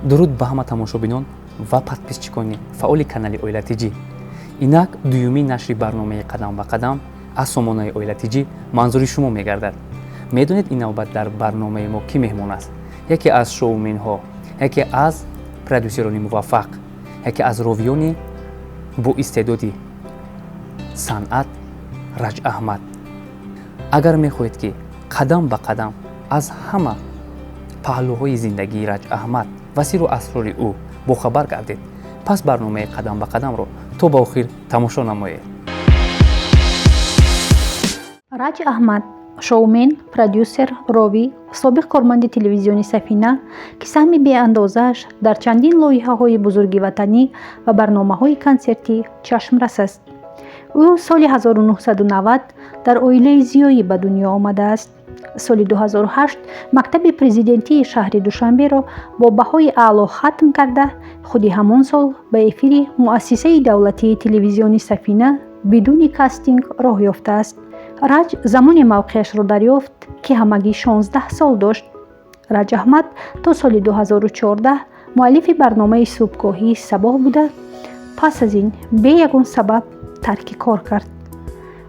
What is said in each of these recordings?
Дуруд ба ҳама тамошобинон ва подписчикони фаъоли канали Оила ТЖ. Инак дуюмин нашри барномаи «Қадам ба қадам» аз сомонаи Оила ТЖ манзури шумо мегардад. Медонед, ин навбат дар барномаи мо кӣ меҳмон аст? Яке аз шоуменҳо, яке аз продюсерони муваффақ, яке аз ровиёни боистеъдоди санъат, Раҷ Аҳмад. Агар мехоҳед, ки қадам ба қадам аз ҳама паҳлӯҳои зиндагии Раҷ Аҳмад ва сирру асрори ӯ бохабар гардед, пас барномаи «Қадам ба қадамро» то ба охир тамошо намоед. Раҷ Аҳмад — шоумен, продюсер, ровӣ, собиқ корманди телевизиони «Сафина», ки саҳми беандозааш дар чандин лоиҳаҳои бузурги ватанӣ ва барномаҳои консертӣ чашмрас аст. Ӯ соли 1990 дар оилаи зиёӣ ба дунё омадааст. Соли 2008 мактаби президентии шаҳри Душанберо бо баҳои аъло хатм карда, худи ҳамон сол ба эфири муассисаи давлатии телевизиони «Сафина» бидуни кастинг роҳ ёфтааст. Раҷ замоне мавқеашро дарёфт, ки ҳамагӣ 16 сол дошт. Раҷ Аҳмад то соли 2014 муаллифи барномаи субҳгоҳии «Сабоҳ» буда, пас аз ин бе ягон сабаб тарки кор кард.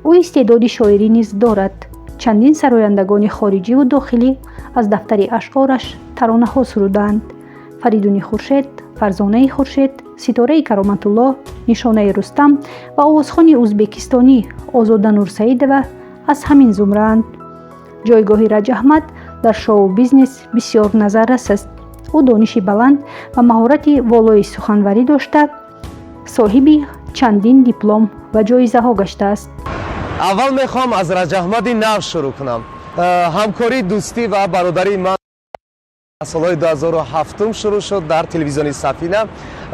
Ӯ истеъдоди шоирӣ низ дорад. Чандин сарояндагони хориҷиву дохилӣ аз дафтари ашъораш таронаҳо сурудаанд: Фаридуни Хуршед, Фарзонаи Хуршед, Ситораи Кароматуллоҳ, Нишонаи Рустам ва овозхони ӯзбекистонӣ Озода Нурсаидова аз ҳамин зумраанд. Ҷойгоҳи Раҷ Аҳмад дар шоу-бизнес бисёр назаррас аст. Ӯ дониши баланд ва маҳорати волои суханварӣ дошта, соҳиби чандин диплом ва ҷоизаҳо гаштааст. Аввал мехоҳам аз Раҷаҳмади нав шурӯъ кунам. Ҳамкории дӯстӣ ва бародарии ман солҳои 2007 шурӯъ шуд дар телевизиони «Сафина»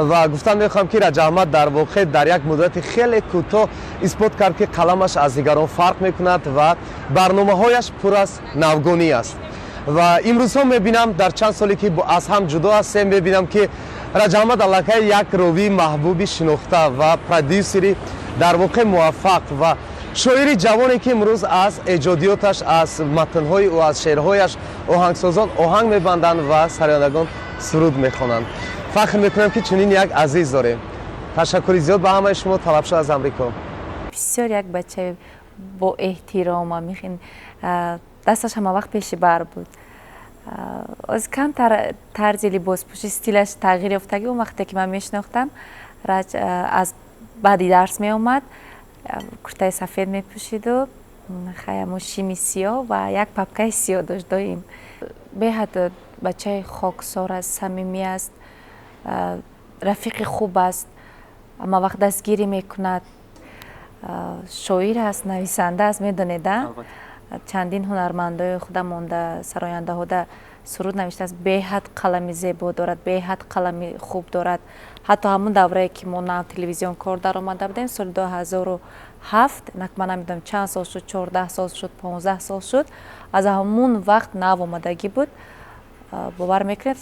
ва гуфтан мехоҳам, ки Раҷаҳмад дар воқеъ дар як муддати хеле кӯтоҳ исбот кард, ки қаламаш аз дигарон фарқ мекунад ва барномаҳояш пур аз навгонӣ аст. Ва имрӯзҳо мебинам, дар чанд соле ки аз ҳам ҷудо ҳастем, мебинам, ки Раҷаҳмад аллакай як ровии маҳбуби шинохта ва продюсери дар воқеъ муваффақ ва шоири ҷавоне, ки имрӯз аз эҷодиёташ, аз матнҳои ӯ, аз шеърҳояш оҳангсозон оҳанг мебанданд ва сарояндагон суруд мехонанд. Фахр мекунам, ки чунин як азиз дорем. Ташаккури зиёд ба ҳамаи шумо. Талабшо аз Амрико. Бисёр як бачаи бо эҳтирома, мехин дасташ ҳама вақт пеши бар буд. Оз камтар тарзи либоспӯшӣ, стилаш тағйир ёфтагӣ. Он вақте ки ман мешинохтам, Раҷ аз баъди дарс меомад, куртаи сафед мепӯшиду хаямо шими сиёҳ ва як папкаи сиёҳ дошт доим. Беҳад бачаи хоксор аст, самимӣ аст, рафиқи хуб аст, ҳама вақт дастгирӣ мекунад. Шоир аст, нависанда аст, медонед, а чандин ҳунармандои худамонда, сарояндаҳода суруд навиштааст. Беҳад қалами зебо дорад, беҳад қалами хуб дорад. Ҳатто ҳамун даврае, ки мо нав телевизион кор даромада будем, соли 2007, ман намедонам чанд сол шуд, 14 сол шуд, 15 сол шуд, аз ҳамун вақт нав омадагӣ буд. Бовар мекунед,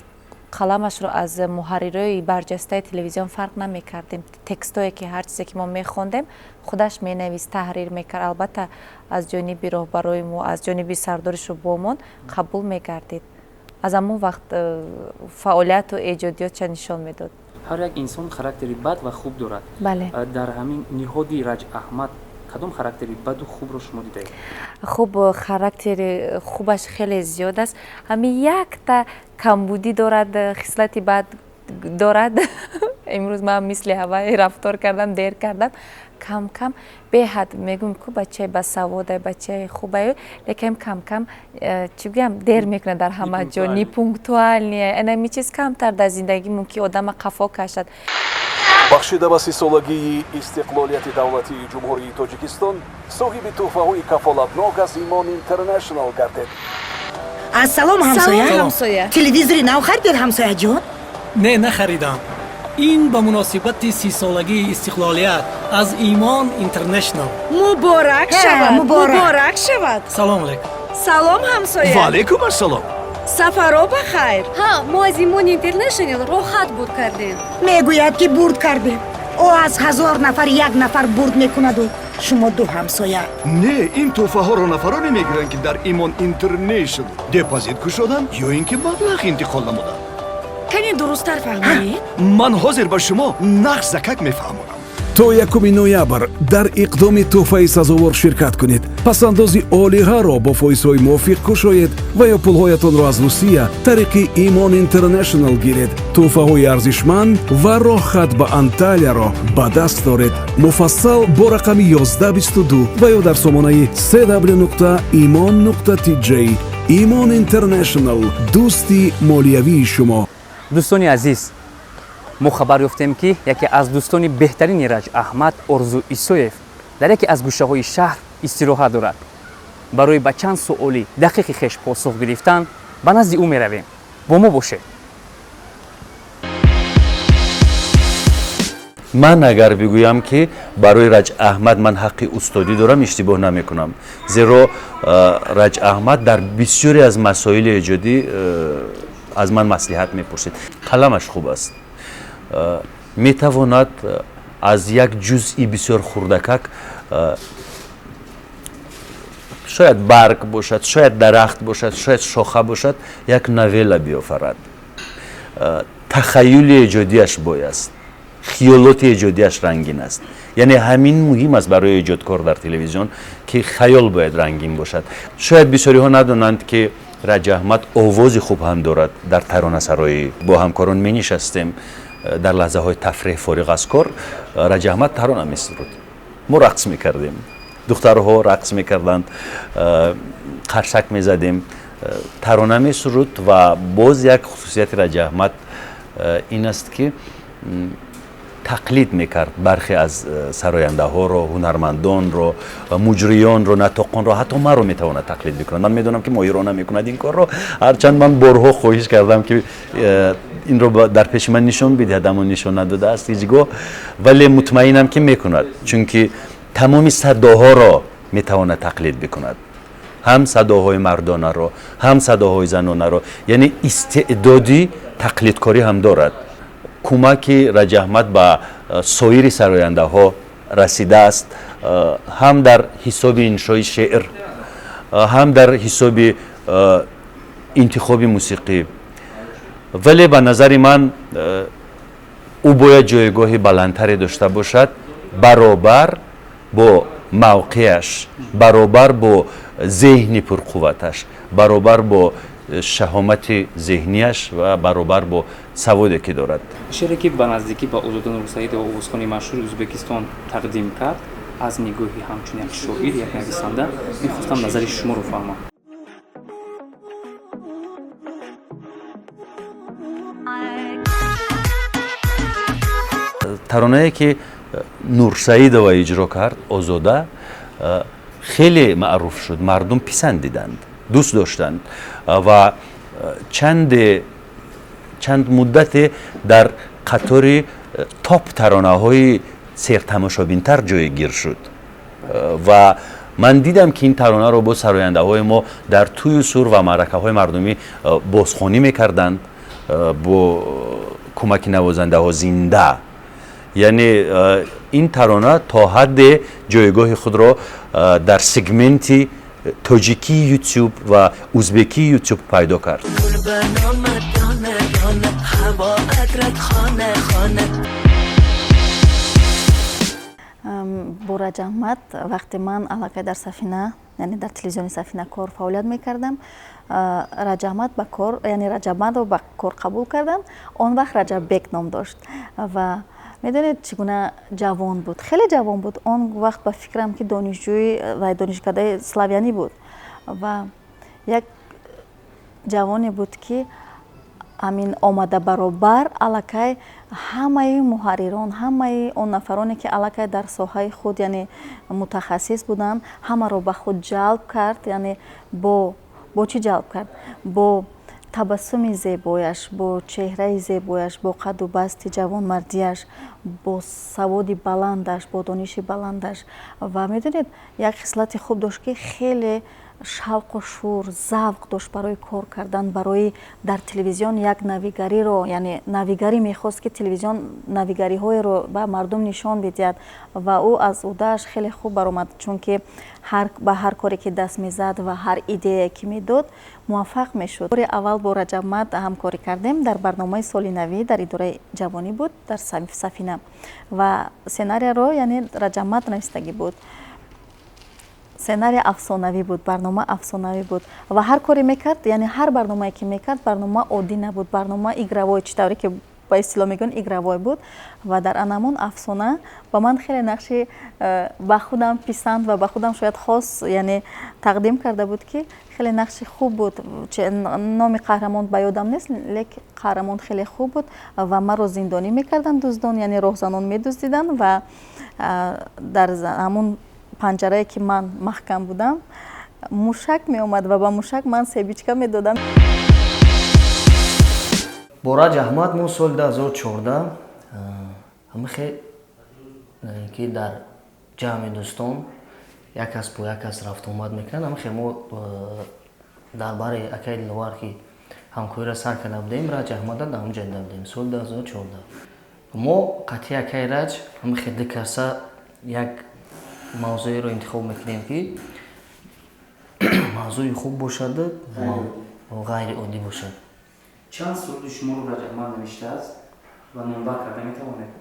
қаламашро аз муҳаррирои барҷастаи телевизион фарқ намекардем. Текстое ки, ҳар чизе ки мо мехондем, худаш менавист, таҳрир мекард. Албатта, аз ҷониби роҳбарои мо, аз ҷониби сардори шӯъбаомон қабул мегардид. Аз ҳамон вақт фаъолияту эҷодиётша нишон медод. Ҳар як инсон характери бад ва хуб дорад. Бале. Дар ҳамин ниҳоди Раҷ Аҳмад кадом характери баду хубро шумо дидаед? Хуб, характери хубаш хеле зиёд аст. Ҳамин якта камбудӣ дорад, хислати бад дорад. Имрӯз ман мисли ҳавай рафтор кардам, дер кардам кам кам. Беҳад мегӯм ку бачаи басавода, бачаи хубаю, лекин кам кам, чӣ гӯям, дер мекунад дар ҳама ҷо, непунктуальный. Анами чиз камтар дар зиндагӣ мумкин одама қафо кашад. Бахшида ба 30-солагии истиқлолияти давлатии Ҷумҳурии Тоҷикистон, соҳиби тӯҳфаҳои кафолатнок аз «Имон Интернешнл» гардед. Ассалом, ҳамсоя! Ҳамсоя! Телевизори нав харидед, ҳамсояҷон? Не, нахаридам. Ин ба муносибати 30-солагии истиқлолият аз «Имон Интернешнл». Муборак шавад! Муборак шавад! Салом алейкум! Салом, ҳамсоя! Ва алейкум ассалом! Сафаро ба хайр! Ҳа, мо аз «Имон Интернешнл» роҳат бурд кардем. Мегӯяд, ки бурд кардем. Ӯ аз 1000 нафар як нафар бурд мекунаду шумо ду ҳамсоя. Не, ин тӯҳфаҳоро нафароне мегиранд, ки дар «Имон Интернешнл» депозит кушоданд ё ин ки маблағ интиқол намуданд. Кани дурусттар фаҳмонед. Ман ҳозир ба шумо нағз закак мефаҳмонам. То 1 ноябр дар иқдоми тӯҳфаи сазовор ширкат кунед. Пасандози олиҳаро бо фоизҳои мувофиқ кушоед ва ё пулҳоятонро аз Русия тариқи Имон Интернешнл гиред. Тӯҳфаҳои арзишманд ва роҳхат ба Анталияро ба даст доред. Муфассал бо рақами 1122 ва ё дар сомонаи cw.imon.tj. Имон Интернешнл, дӯсти молиявии шумо. Дӯстони азиз, мо хабар ёфтем, ки яке аз дӯстони беҳтарини Раҷ Аҳмад, Орзу Исоев, дар яке аз гӯшаҳои шаҳр истироҳат дорад. Барои ба чанд суоли дақиқи хеш посух гирифтан ба назди ӯ меравем. Бо мо бошед. Ман агар бигӯям, ки барои Раҷ Аҳмад ман ҳаққи устодӣ дорам, иштибоҳ намекунам, зеро Раҷ Аҳмад дар бисёре аз масоили эҷодӣ аз ман маслиҳат мепурсид. Қаламаш хуб аст, метавонад аз як ҷузъи бисёр хурдакак, шояд барг бошад, шояд дарахт бошад, шояд шоха бошад, як новелла биёфарад. Тахаюли эҷодиаш бой аст, хиёлоти эҷодиаш рангин аст. Яъне ҳамин муҳим аст барои эҷодкор дар телевизион, ки хаёл бояд рангин бошад. Шояд бисёриҳо надонанд, ки Раҷ Аҳмад овози хуб ҳам дорад. Дар таронасароӣ бо ҳамкорон менишастем, дар лаҳзаҳои тафреҳ, фориғ аз кор, Раҷ Аҳмад тарона месуруд, мо рақс мекардем, духтарҳо рақс мекарданд, қарсак мезадем, тарона месуруд. Ва боз як хусусияти Раҷ Аҳмад ин аст, ки тақлид мекард бархе аз сарояндаҳоро, ҳунармандонро, муҷриёнро, натоқонро, ҳатто маро метавонад тақлид бикунад. Ман медонам, ки моҳирона мекунад ин корро, ҳарчанд ман борҳо хоҳиш кардам, ки инро дар пеши ман нишон бидиҳад, аммо нишон надодааст ҳеҷ гоҳ. Вале мутмаинам, ки мекунад, чунки тамоми садоҳоро метавонад тақлид бикунад, ҳам садоҳои мардонаро, ҳам садоҳои занонаро. Яъне истеъдоди тақлидкорӣ ҳам дорад. Кӯмаки Раҷ Аҳмад ба соири сарояндаҳо расидааст, ҳам дар ҳисоби иншои шеър, ҳам дар ҳисоби интихоби мусиқӣ. Вале ба назари ман ӯ бояд ҷойгоҳи баландтаре дошта бошад, баробар бо мавқеаш, баробар бо зеҳни пурқувваташ, баробар бо шаҳомати зеҳнияш ва баробар бо саводе, ки дорад. Шеъре, ки ба наздикӣ ба Озода Нурсаидова, овозхони машҳури Ӯзбекистон, тақдим кард, аз нигоҳи ҳамчун як шоир, як нависанда мехостам назари шуморо фаҳмам. Таронае, ки Нурсаидова иҷро кард, Озода, хеле маъруф шуд, мардум писандиданд, дӯст доштанд ва чанд муддате дар қатори топ таронаҳои сертамошобинтар ҷойгир шуд. Ва ман дидам, ки ин таронаро бо сарояндаҳои мо дар тӯю сур ва маъракаҳои мардумӣ бозхонӣ мекарданд бо кӯмаки навозандаҳо зинда. Яъне ин тарона то ҳадде ҷойгоҳи худро дар сегменти тоҷикии Ютуб ва узбекии Ютуб пайдо кард. Бо Раҷ Аҳмад вақте ман аллакай дар Сафина, яъне дар телевизиони Сафина кор фаъолият мекардам, Раҷ Аҳмад ба кор, яъне Раҷабмадро ба кор қабул кардам. Он вақт Раҷаббек ном дошт ва медонед, чӣ гуна ҷавон буд, хеле ҷавон буд. Он вақт ба фикрам, ки донишҷӯи ва донишкадаи славянӣ буд ва як ҷавоне буд, ки ҳамин омада баробар аллакай ҳамаи муҳаррирон, ҳамаи он нафароне, ки аллакай дар соҳаи худ, яъне мутахассис буданд, ҳамаро ба худ ҷалб кард. Яъне бо чӣ ҷалб кард? Бо табассуми зебояш, бо чеҳраи зебояш, бо қадду басти ҷавонмардиаш, бо саводи баландаш, бо дониши баландаш. Ва медонед, як хислати хуб дошт, ки хеле Шавқу шӯр, завқ дошт барои кор кардан, барои дар телевизион як навигариро, яъне навигарӣ мехост, ки телевизион навигариҳоеро ба мардум нишон бидиҳад, ва ӯ аз уҳдааш хеле хуб баромад, чунки ба ҳар коре ки даст мезад ва ҳар идеяе ки медод, муваффақ мешуд. Бори аввал бо Раҷабмад ҳамкорӣ кардем дар барномаи соли навӣ, дар идораи ҷавонӣ буд, дар Сафина, ва сценарияро, яъне, Раҷабмад навистагӣ буд. Сценария афсонавӣ буд, барнома афсонавӣ буд ва ҳар коре мекард, яъне ҳар барномае ки мекард, барнома оддӣ набуд, барнома игровой, чӣ тавре ки ба истилоҳ мегӯянд, игровой буд. Ва дар анамон афсона ба ман хеле нақши ба худам писанд ва ба худам шояд хос, яъне, тақдим карда буд, ки хеле нақши хуб буд. Номи қаҳрамон ба ёдам нест, лек қаҳрамон хеле хуб буд ва маро зиндонӣ мекарданд дуздон, яъне роҳзанон медуздиданд, ва дар ҳамун панҷарае ки ман маҳкам будам, мушак меомад ва ба мушак ман себичка медодам. Бо Раҷ Аҳмад мо соли 2014 ҳамихе ки дар ҷамъи дӯстон як кас бо як кас рафтуомад мекунанд, ҳамихе мо дар бари акаи Диловар ки ҳамкориро сар карда будем, Раҷ Аҳмада дар ҳамон ҷо дида будем. Соли 2014 мо қатъи акаи Раҷ ҳамихе ду каса як мавзӯеро интихоб мекунем, ки мавзӯи хуб бошаду ғайриоддӣ бошад. Чанд суруди шуморо Раҷабмад навиштааст ва номбар карда метавонед?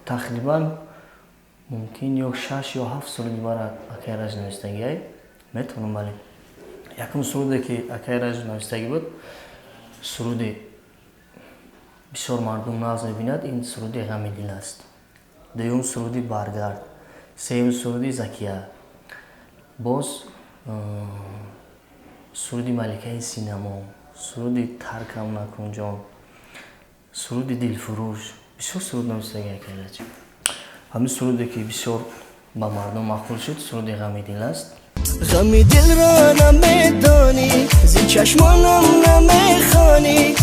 Тақрибан мумкин ё шаш ё ҳафт суруди мара акаи Раҷ навистагиай. Метавонам, бале. Якум суруде ки акаи Раҷ навистагӣ буд, суруди бисёр мардум нағз мебинад, ин суруди «Ғами дил» аст. Дуюм суруди «Баргард», сеюм суруди «Закия», боз суруди «Маликаи синамо», суруди «Таркам накун ҷон», суруди «Дилфурӯш». Бисёр суруд навистагӣ акаи Раҷ. Ҳамин суруде ки бисёр ба мардум маъқул шуд, суруди «Ғами дил» аст. Ғами дилро намедонӣ, зи чашмонам намехонӣ.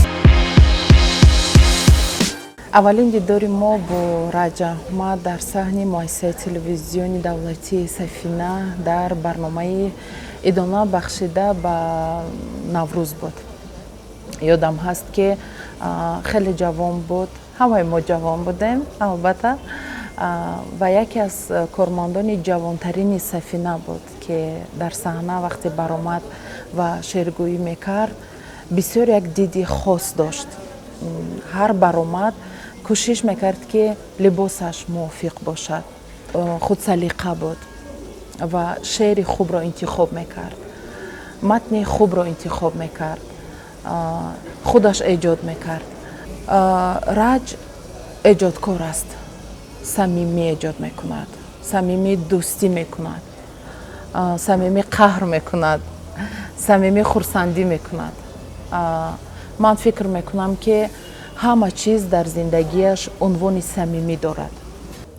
Аввалин дидори мо бо Раҷ Аҳмад дар саҳни муассисаи телевизиони давлатии Сафина дар барномаи идона бахшида ба Наврӯз буд. Ёдам ҳаст, ки хеле ҷавон буд, ҳамаи мо ҷавон будем албатта, ва яке аз кормандони ҷавонтарини Сафина буд, ки дар саҳна вақте баромад ва шеъргӯӣ мекард, бисёр як диди хос дошт. Ҳар баромад кӯшиш мекард, ки либосаш мувофиқ бошад, худсалиқа буд ва шеъри хубро интихоб мекард, матни хубро интихоб мекард, худаш эҷод мекард. Раҷ эҷодкор аст, самимӣ эҷод мекунад, самимӣ дӯстӣ мекунад, самимӣ қаҳр мекунад, самимӣ хурсандӣ мекунад. Ман фикр мекунам, ки ҳама чиз дар зиндагиаш унвони самимӣ дорад.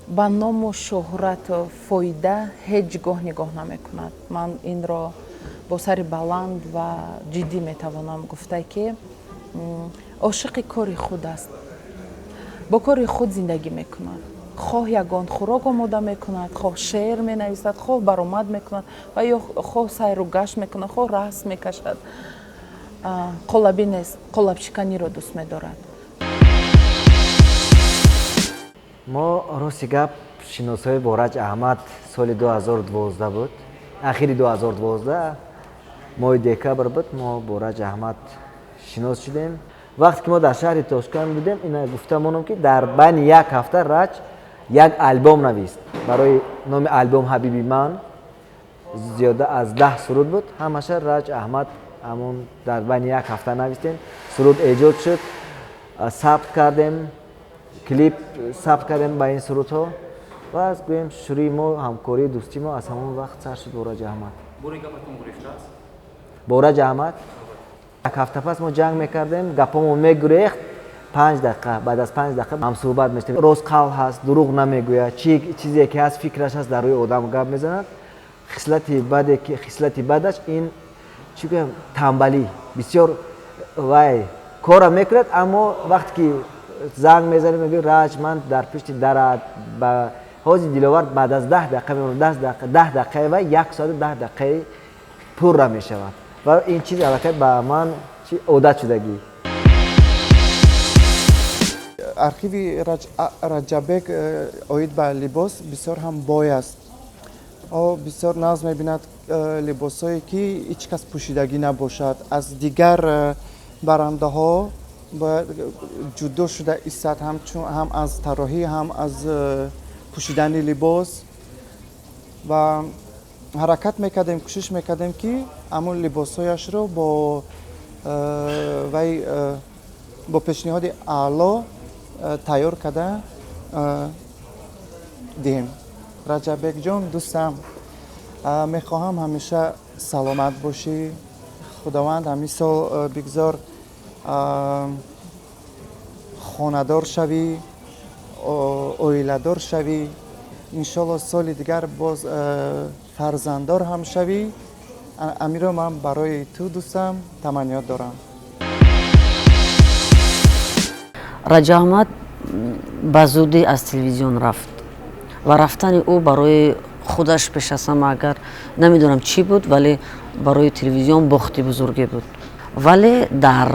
Ба ному шӯҳрату фоида ҳеҷ гоҳ нигоҳ намекунад. Ман инро бо сари баланд ва ҷиддӣ метавонам гуфта, ки ошиқи кори худ аст, бо кори худ зиндагӣ мекунад. Хоҳ ягон хӯрок омода мекунад, хоҳ шеър менависад, хоҳ баромад мекунад ва ё хоҳ сайру гашт мекунад, хоҳ расм мекашад, қолабӣ нест, қолабшиканиро дӯст медорад. Мо, рости гап, шиносоӣ бо Раҷ Аҳмад соли 2012 буд, ахири 2012, моҳи декабр буд, мо бо Раҷ Аҳмад шинос шудем. Вақте ки мо дар шаҳри Тошканд будем, ина гуфта монам, ки дар байни як ҳафта Раҷ як албом навист барои номи албом «Ҳабиби ман», зиёда аз 10 суруд буд. Ҳамаша Раҷ Аҳмад ҳамон дар байни як ҳафта навистем. Суруд эҷод шуд, сабт кардем, клип сабт кардем ба ин сурудҳо ва аз гӯем шурӯи мо, ҳамкории дӯстии мо аз ҳамон вақт сар шуд бо Раҷ Аҳмад. Бори гапатон гурехтааст? Бо Раҷ Аҳмад як ҳафта пас мо ҷанг мекардем, гапҳомо мегурехт, 5 дақиқа, баъд аз 5 дақиқа ҳамсӯҳбат мешудем. Рост қавл ҳаст, дурӯғ намегӯяд, чизе ки ҳаст, фикраш ҳаст, дар рӯи одам гап мезанад. Хислати баде ки хислати бадаш ин, чӣ гӯям, тамбалӣ бисёр. Вай корра мекунад, аммо вақте ки занг мезанем, мегӯяд: «Раҷ, ман дар пушти дарат». Ба ҳози Диловар баъд аз 10 дақиқа мемонад, 10 дақиқаи вай 1 соату 10 дақиқаи. Пурра мешавад ва ин чиз аллакай ба ман одат шудагӣ. Архиви Раҷаббек оид ба либос бисёр ҳам бой аст. О бисёр нағз мебинад либосҳое, ки ҳеҷ кас пӯшидагӣ набошад, аз дигар барандаҳо бояд ҷудо шуда истад, ҳам аз тарроҳӣ, ҳам аз пӯшидани либос. Ва ҳаракат мекардем, кӯшиш мекардем, ки ҳамон либосҳояшро бо вай бо пешниҳоди аъло тайёр карда диҳем. Раҷаббекҷон, дӯстам, мехоҳам ҳамеша саломат бошӣ. Худованд ҳамин сол бигзор хонадор шавӣ, оиладор шавӣ. Иншолло, соли дигар боз фарзанддор ҳам шавӣ. Амиро ман барои ту, дӯстам, таманниёт дорам. Раҷаҳмад ба зудӣ аз телевизион рафт ва рафтани ӯ барои худаш пеш аз ҳама агар намедонам чӣ буд, вале барои телевизион бохти бузурге буд. Вале дар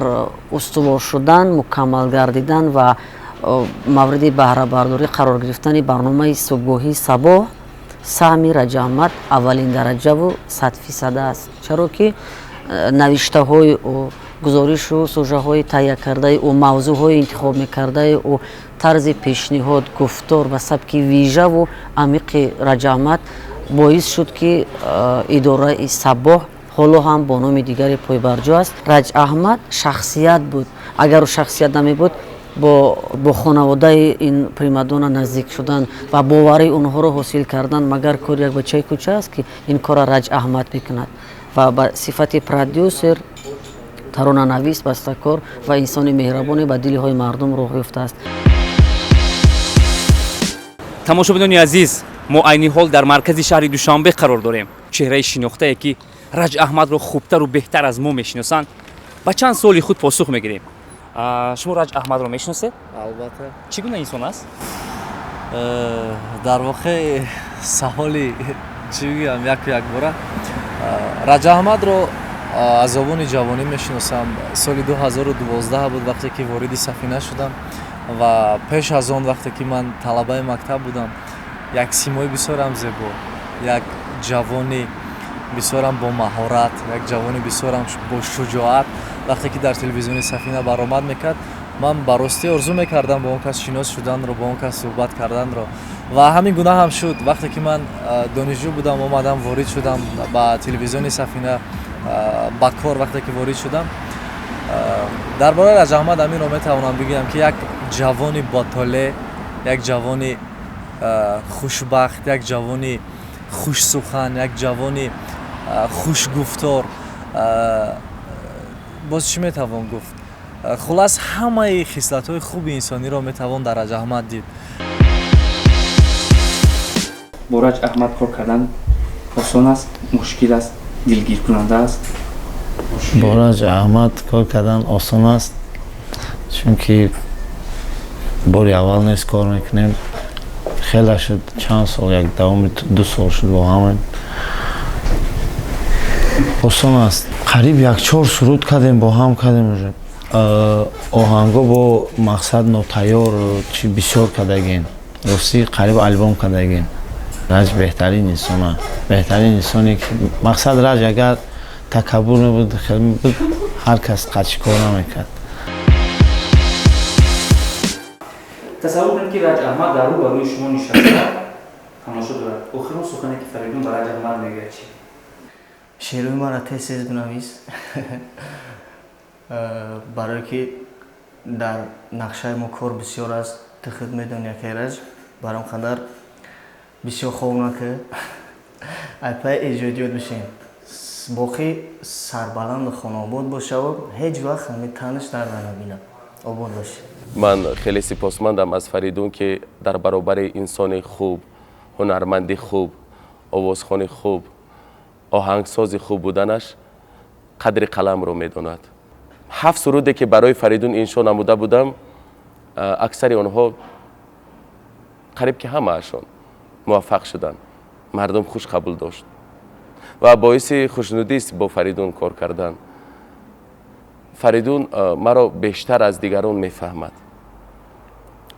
устувор шудан, мукаммал гардидан ва мавриди баҳрабардорӣ қарор гирифтани барномаи субҳгоҳии Сабоҳ саҳми Раҷаҳмад аввалин дараҷаву 100% аст. Чаро ки навиштаҳои ӯ, гузоришу сужаҳои таҳия кардаи ӯ, мавзӯъҳои интихоб мекардаи ӯ, тарзи пешниҳод, гуфтор ва сабки вижаву амиқи Раҷаҳмад боис шуд, ки идораи Сабоҳ ҳоло ҳам бо номи дигаре пойбарҷо аст. Раҷаҳмад шахсият буд. Агар ӯ шахсият намебуд, бо хонаводаи ин примадона наздик шудан ва боварии онҳоро ҳосил кардан магар кори як бачаи кӯча аст, ки ин корро Раҷаҳмад мекунад ва ба сифати продюсер, таронанавис, бастакор ва инсони меҳрабоне ба дилҳои мардум роҳ ёфтааст. Тамошобинони азиз, мо айни ҳол дар маркази шаҳри Душанбе қарор дорем. Чеҳраи шинохтае, ки Раҷ Аҳмадро хубтару беҳтар аз мо мешиносанд, ба чанд суоли худ посух мегирем. Шумо Раҷ Аҳмадро мешиносед? Албатта. Чӣ гуна инсон аст? Дар воқеъ, саволи чӣ бигӯям, яку якбора. Раҷаҳмадро аз забони ҷавонӣ мешиносам. Соли 2012 буд, вақте ки вориди Сафина шудам, ва пеш аз он, вақте ки ман талабаи мактаб будам, як симои бисёрам зебо, як ҷавони бисёрам бо маҳорат, як ҷавони бисёрам бо шуҷоат, вақте ки дар телевизиони Сафина баромад мекард, ман ба ростӣ орзу мекардам бо он кас шинос шуданро, бо он кас суҳбат карданро. Ва ҳамин гуна ҳам шуд. Вақте ки ман донишҷӯ будам, омадам, ворид шудам ба телевизиони Сафина ба кор. Вақте ки ворид шудам, дар бораи Раҷаҳмад аминро метавонам бигӯям, ки як ҷавони ботолеъ, як ҷавони хушбахт, як ҷавони хушсухан, як ҷавони хушгуфтор. Боз чӣ метавон гуфт? Хулас, ҳамаи хислатҳои хуби инсониро метавон дар Раҷаҳмад дид. Бо Раҷ Аҳмад кор кардан осон аст, мушкил аст, дилгиркунанда аст? Бо Раҷ Аҳмад кор кардан осон аст, чунки бори аввал нест кор мекунем. Хеле шуд, чанд сол, як давоми 2 сол шуд бо ҳамин. Осон аст. Қариб як чор суруд кардем, бо ҳам кардем уже. Оҳанго бо мақсад нотайёр чи бисёр кардагем. Ростӣ, қариб албом кардагем. Раҷ беҳтарин инсона, беҳтарин инсоне ки мақсад Раҷ агар такаббур мебуд, хел мебуд, ҳар кас қадши кор намекард. Тасаввур кунед, ки Раҷ Аҳмад дар рӯ ба рӯи шумо нишаста тамошо дорад. Охирон сухане, ки Фаридун ба Раҷ Аҳмад мегӯяд, чӣ? Шеърҳои маро тез тез бинавис, барое ки дар нақшаи мо кор бисёр аст. Ту худ медонӣ, акай Раҷ, бар он қадар бисёр хоб накӣ, айпай эҷодиёт бишин. Боқӣ сарбаланду хонаобод бошаву ҳеҷ вақт ҳамин таниш дарда набинам. Обод бошӣ. Ман хеле сипосмандам аз Фаридун, ки дар баробари инсони хуб, ҳунарманди хуб, овозхони хуб, оҳангсози хуб буданаш қадри қаламро медонад. Ҳафт суруде, ки барои Фаридун иншо намуда будам, аксари онҳо, қариб ки ҳамаашон муваффақ шуданд, мардум хуш қабул дошт. Ва боиси хушнудист бо Фаридун кор кардан. Фаридун маро бештар аз дигарон мефаҳмад,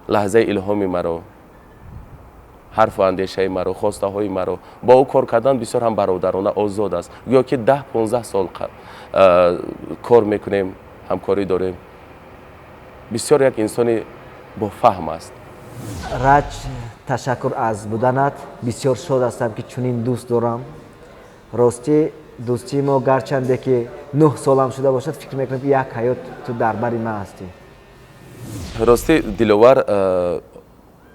лаҳзаи илҳоми маро, ҳарфу андешаи маро, хостаҳои маро. Бо ӯ кор кардан бисёр ҳам бародарона, озод аст. Гӯё ки 10-15 сол кор мекунем, ҳамкорӣ дорем. Бисёр як инсони бофаҳм аст. Раҷ, ташаккур аз буданат. Бисёр шод ҳастам, ки чунин дӯст дорам. Ростӣ, дӯстии мо гарчанде ки 9 солам шуда бошад, фикр мекунам, ки як ҳаёт ту дар бари ман ҳастӣ. Ростӣ, Диловар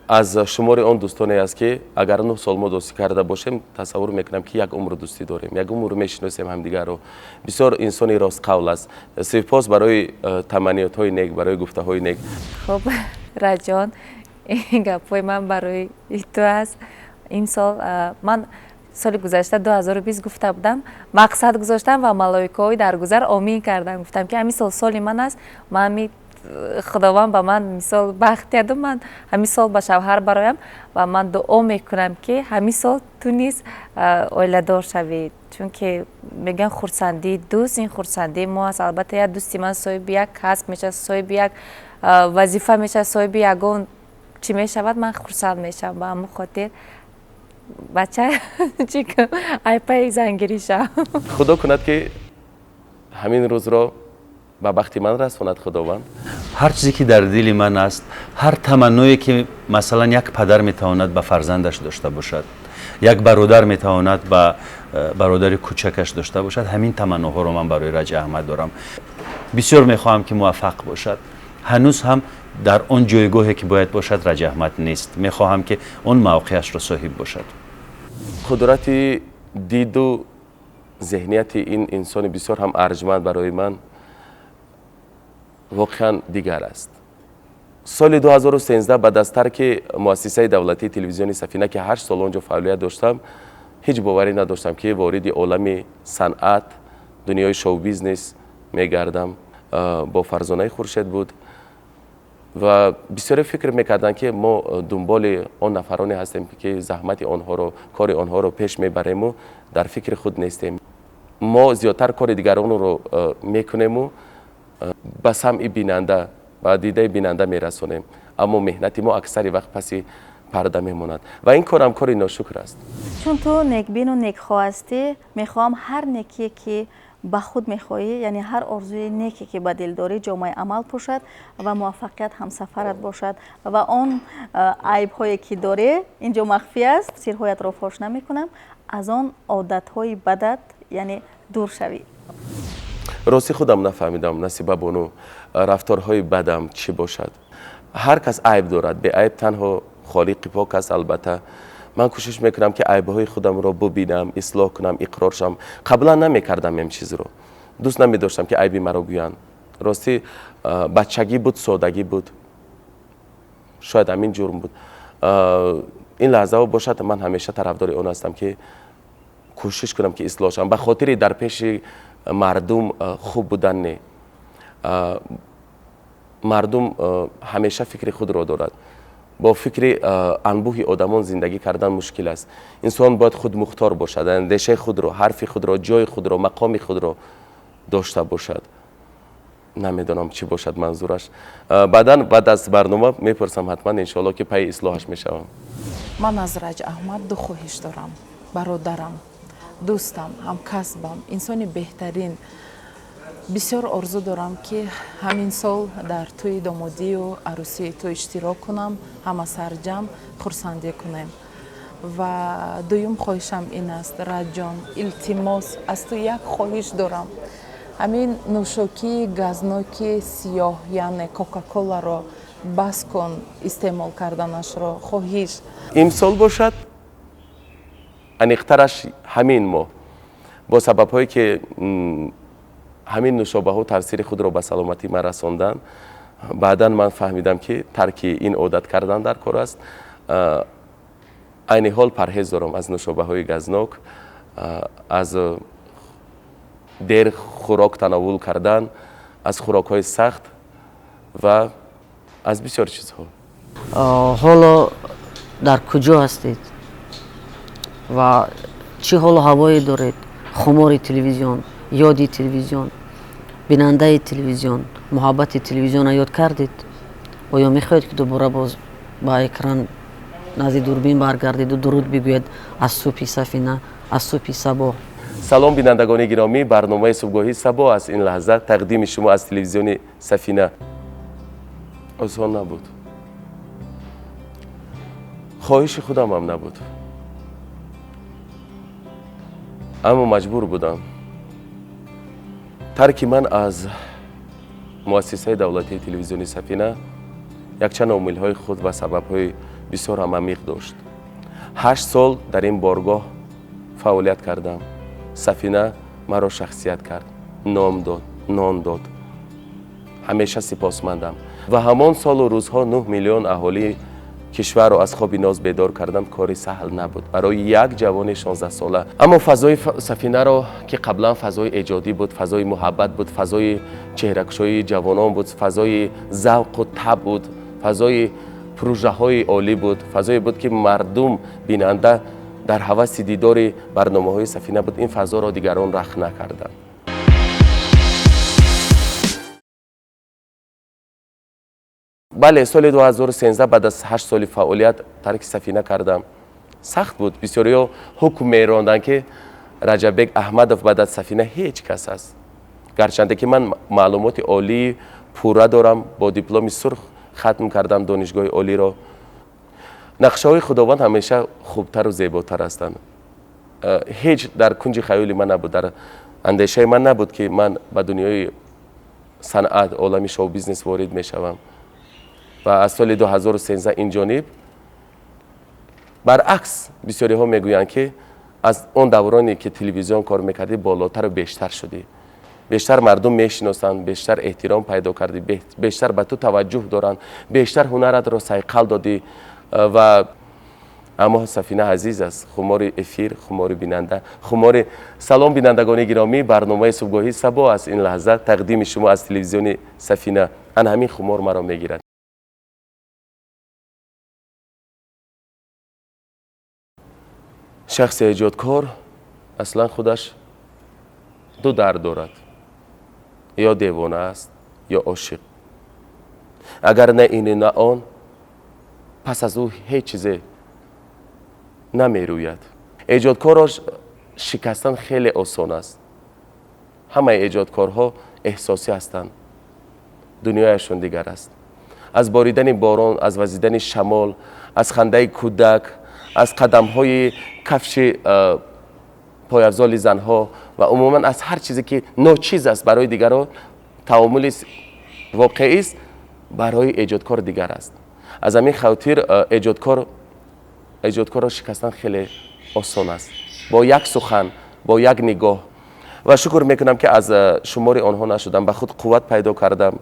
аз шумори он дӯстоне аст, ки агар 9 сол мо дӯстӣ карда бошем, тасаввур мекунам, ки як умр дӯстӣ дорем, як умр мешиносем ҳамдигарро. Бисёр инсони ростқавл аст. Сипос барои таманниётҳои нек, барои гуфтаҳои нек. Хуб, Раҷон, ин гапҳои ман барои ту аст. Имсол ман соли гузашта 2020 гуфта будам, мақсад гузоштам ва малоикаҳои даргузар омин кардам. Гуфтам, ки ҳамин сол соли ман аст, ман ҳами Худованд ба ман мисол бахт диҳаду ман ҳамин сол ба шавҳар бароям. Ва ман дуо мекунам, ки ҳамин сол ту низ оиладор шавӣ, чунки мегӯянд, хурсандии дӯст ин хурсандии мо аст. Албатта, як дӯсти ман соҳиби як касб мешавад, соҳиби як вазифа мешавад, соҳиби ягон чӣ мешавад, ман хурсанд мешавам. Ба ҳамон хотир, бача, чӣ айпаи зангирӣ шав. Худо кунад, ки ҳамин рӯзро ба бахти ман расонад Худованд. Ҳар чизе ки дар дили ман аст, ҳар таманное ки, масалан, як падар метавонад ба фарзандаш дошта бошад, як бародар метавонад ба бародари кӯчакаш дошта бошад, ҳамин таманноҳоро ман барои Раҷ Аҳмад дорам. Бисёр мехоҳам, ки муваффақ бошад. Ҳанӯз ҳам дар он ҷойгоҳе ки бояд бошад, Раҷ Аҳмад нест. Мехоҳам, ки он мавқеашро соҳиб бошад. Қудрати диду зеҳнияти ин инсони бисёр ҳам арҷманд барои ман воқеан дигар аст. Соли 2013 баъд аз тарки муассисаи давлатии телевизиони Сафина, ки 8 сол он ҷо фаъолият доштам, ҳеҷ боварӣ надоштам, ки вориди олами санъат, дунёи шоу-бизнес мегардам. Бо Фарзонаи Хуршед буд ва бисёре фикр мекарданд, ки мо дунболи он нафароне ҳастем, ки заҳмати онҳоро, кори онҳоро пеш мебарему дар фикри худ нестем. Мо зиёдтар кори дигаронро мекунему ба самъи бинанда, ба дидаи бинанда мерасонем, аммо меҳнати мо аксари вақт паси парда мемонад ва ин корам кори ношукр аст. Чун ту некбину некхоҳ ҳастӣ, мехоҳам ҳар некие, ки ба худ мехоҳӣ, яъне ҳар орзуи неке, ки ба дил дорӣ, ҷомаи амал пӯшад ва муваффақият ҳамсафарат бошад. Ва он айбҳое, ки дорӣ, ин ҷо махфӣ аст, сирҳоятро фош намекунам, аз он одатҳои бадат, яъне, дур шавӣ. Рости, худам нафаҳмидам, Насиба бону, рафторҳои бадам чӣ бошад. Ҳар кас айб дорад, беайб танҳо Холиқи пок аст. Албатта, ман кӯшиш мекунам, ки айбҳои худамро бубинам, ислоҳ кунам, иқрор шавам. Қаблан намекардам ин чизро, дӯст намедоштам, ки айби маро гӯянд. Ростӣ, бачагӣ буд, содагӣ буд, шояд ҳамин ҷурм буд. Ин лаҳзаҳо бошад, ман ҳамеша тарафдори он ҳастам, ки кӯшиш кунам, ки ислоҳ шавам, ба хотири дар пеши мардум хуб будан не. Мардум ҳамеша фикри худро дорад. Бо фикри анбӯҳи одамон зиндагӣ кардан мушкил аст. Инсон бояд худмухтор бошад, андешаи худро, ҳарфи худро, ҷои худро, мақоми худро дошта бошад. Намедонам, чӣ бошад манзураш. Баъдан, баъд аз барнома мепурсам ҳатман, иншоалло, ки пайи ислоҳаш мешавам. Ман аз Раҷ Аҳмад ду хоҳиш дорам. Бародарам, дӯстам, ҳамкасбам, инсони беҳтарин, бисёр орзу дорам, ки ҳамин сол дар тӯи домодию арӯсии ту иштирок кунам, ҳама сарҷамъ хурсандӣ кунем. Ва дуюм хоҳишам ин аст: Раҷҷон, илтимос, аз ту як хоҳиш дорам. Ҳамин нӯшокии газноки сиёҳ, яъне Кока-Коларо бас кун истеъмол карданашро, хоҳиш. Имсол бошад, аниқтараш ҳамин моҳ, бо сабабҳое ки ҳамин нӯшобаҳо таъсири худро ба саломатии ман расонданд, баъдан ман фаҳмидам, ки тарки ин одат кардан дар кор аст. Айни ҳол парҳез дорам аз нӯшобаҳои газнок, аз дер хӯрок тановул кардан, аз хӯрокҳои сахт ва аз бисёр чизҳо. Ҳоло дар куҷо ҳастед ва чӣ ҳолу ҳавое доред? Хумори телевизион, ёди телевизион, бинандаи телевизион, муҳаббати телевизионро ёд кардед? Оё мехоҳед, ки дубора боз ба экран, назди дурбин баргардеду дуруд бигӯед аз субҳи Сафина, аз субҳи сабоҳ? Салом, бинандагони гиромӣ! Барномаи субҳгоҳии Сабо аз ин лаҳза тақдими шумо аз телевизиони Сафина. Осон набуд, хоҳиши худамам набуд, аммо маҷбур будам. Тарки ман аз муассисаи давлатии телевизиони Сафина якчанд омилҳои худ ва сабабҳои бисёр ҳам амиқ дошт. 8 сол дар ин боргоҳ фаъолият кардам. Сафина маро шахсият кард, ном дод, нон дод. Ҳамеша сипосмандам. Ва ҳамон солу рӯзҳо 9 миллион аҳолии кишварро аз хоби ноз бедор кардан кори саҳл набуд барои як ҷавони 16сола. Аммо фазои Сафинаро, ки қаблан фазои эҷодӣ буд, фазои муҳаббат буд, фазои чеҳракушоии ҷавонон буд, фазои завқу таб буд, фазои пурӯжаҳои олӣ буд, фазое буд, ки мардум, бинанда дар ҳаваси дидори барномаҳои Сафина буд, ин фазоро дигарон рахт накарданд. Бале, соли 2013 баъд аз 8 соли фаъолият тарки Сафина кардам. Сахт буд. Бисёриҳо ҳукм меронданд, ки Раҷаббек Аҳмадов баъд аз Сафина ҳеҷ кас аст, гарчанде ки ман маълумоти олии пурра дорам, бо дипломи сурх хатм кардам донишгоҳи олиро. Нақшаҳои Худованд ҳамеша хубтару зеботар ҳастанд. Ҳеҷ дар кунҷи хаёли ман набуд, дар андешаи ман набуд, ки ман ба дунёи санъат, олами шоу-бизнес ворид мешавам. Ва аз соли 2013 ин ҷониб, баръакс, бисёриҳо мегӯянд, ки аз он давроне, ки телевизион кор мекардӣ, болотару бештар шудӣ, бештар мардум мешиносанд, бештар эҳтиром пайдо кардӣ, бештар ба ту таваҷҷӯҳ доранд, бештар ҳунаратро сайқал додӣ. Ва аммо Сафина азиз аст. Хумори эфир, хумори бинанда, хумори... Салом, бинандагони гиромӣ! Барномаи субҳгоҳии Сабо аз ин лаҳза тақдими шумо аз телевизиони Сафина. Ана ҳамин хумор маро мегирад. Шахси эҷодкор аслан худаш ду дард дорад: ё девона аст, ё ошиқ. Агар на ину на он, пас аз ӯ ҳеҷ чизе намерӯяд. Эҷодкорро шикастан хеле осон аст. Ҳамаи эҷодкорҳо эҳсосӣ ҳастанд, дунёяшон дигар аст. Аз боридани борон, аз вазидани шамол, аз хандаи кӯдак, аз қадамҳои кафши пойафзоли занҳо ва умуман аз ҳар чизе, ки ночиз аст барои дигарон, таомули воқеист, барои эҷодкор дигар аст. Аз ҳамин хотир эҷодкорро шикастан хеле осон аст, бо як сухан, бо як нигоҳ. Ва шукр мекунам, ки аз шумори онҳо нашудам, ба худ қувват пайдо кардам.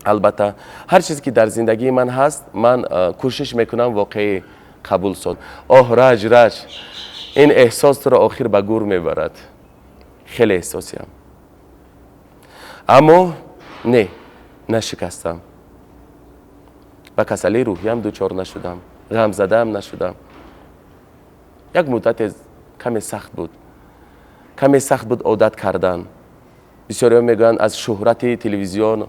Албатта, ҳар чизе, ки дар зиндагии ман ҳаст, ман кӯшиш мекунам воқеӣ қабул соз. Оҳ, Раҷ, Раҷ, ин эҳсос туро охир ба гур мебарад. Хеле эҳсосиям, аммо не, нашикастам, ба касалии рӯҳиям дучор нашудам, ғамзадаам нашудам. Як муддате каме сахт буд, каме сахт буд одат кардан. Бисёриҳо мегӯянд, аз шӯҳрати телевизион,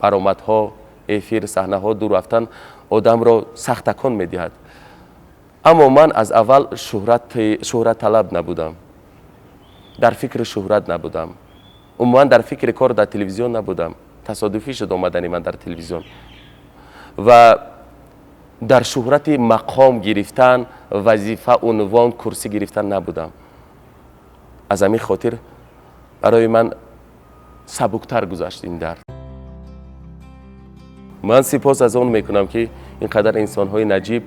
баромадҳо, эфир, саҳнаҳо дур рафтан одамро сахт такон медиҳад. Аммо ман аз аввал шӯҳратталаб набудам, дар фикри шӯҳрат набудам, умуман дар фикри кор дар телевизион набудам. Тасодуфӣ шуд омадани ман дар телевизион. Ва дар шӯҳрати мақом гирифтан, вазифа, унвон, курсӣ гирифтан набудам. Аз ҳамин хотир барои ман сабуктар гузашт ин дард. Ман сипос аз он мекунам, ки ин қадар инсонҳои наҷиб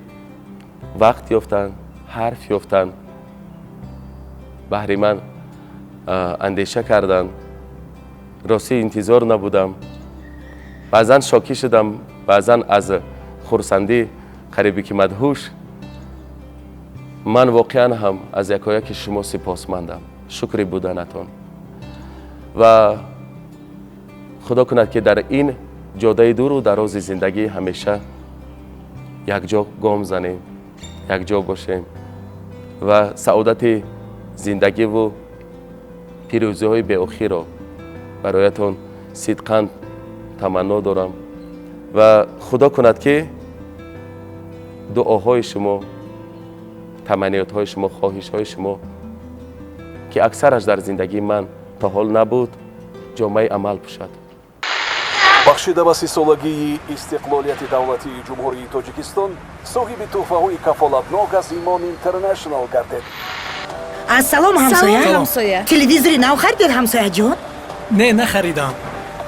вақт ёфтанд, ҳарф ёфтанд, баҳри ман андеша карданд. Ростӣ, интизор набудам. Баъзан шокӣ шудам, баъзан аз хурсандӣ қарибе ки мадҳуш. Ман воқеан ҳам аз якояки шумо сипосмандам. Шукри буданатон. Ва Худо кунад, ки дар ин ҷодаи дуру дарози зиндагӣ ҳамеша якҷо гом занем, якҷо бошем ва саодати зиндагиву Пирӯзиҳои беохирро бароятон сидқан таманно дорам ва Худо кунад, ки дуоҳои шумо, таманниётҳои шумо, хоҳишҳои шумо, ки аксараш дар зиндагии ман то ҳол набуд, ҷомаи амал пӯшад. Бахшида ба 30-солагии истиқлолияти давлатии Ҷумҳурии Тоҷикистон, соҳиби тӯҳфаҳои кафолатнок аз Имон Интернешнл гардед. Ассалом, ҳамсоя. Ҳамсоя. Телевизори нав харидед, ҳамсояҷон? Не, нахаридам.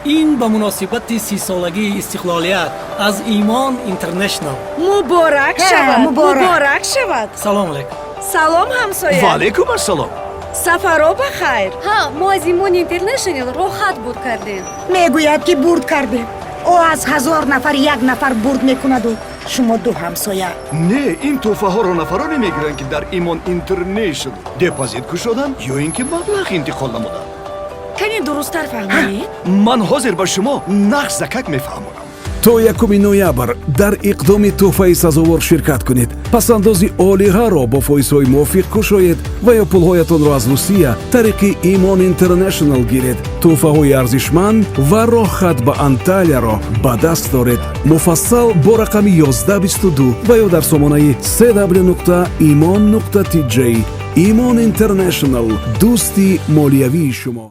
Ин ба муносибати 30-солагии истиқлолият аз Имон Интернешнл. Муборак шавад. Муборак. Муборак шавад. Салом алейкум. Салом, ҳамсоя. Ва алейкум ассалом. Сафаро ба хайр. Ҳа, мо аз Имон Интернешнл роҳат бурд кардем. Мегӯяд, ки бурд кардем. О, аз 1000 нафар як нафар бурд мекунаду шумо ду ҳамсоя. Не, ин тӯҳфаҳоро нафароне мегиранд, ки дар Имон Интернешнл депозит кушоданд ё ин ки маблағ интиқол намуданд. Кане дурусттар фаҳмонед. Ман ҳозир ба шумо нағзакак мефаҳмонам. То 1 ноябр дар иқдоми тӯҳфаи сазовор ширкат кунед. Пасандози олиҳаро бо фоизҳои мувофиқ кушоед ва ё пулҳоятонро аз Русия тариқи Имон Интернешнл гиред. Тӯҳфаҳои арзишманд ва роҳхат ба Анталияро ба даст доред. Муфассал бо рақами 1122 ва ё дар сомонаи cw.imon.tj. Имон Интернешнл, дӯсти молиявии шумо.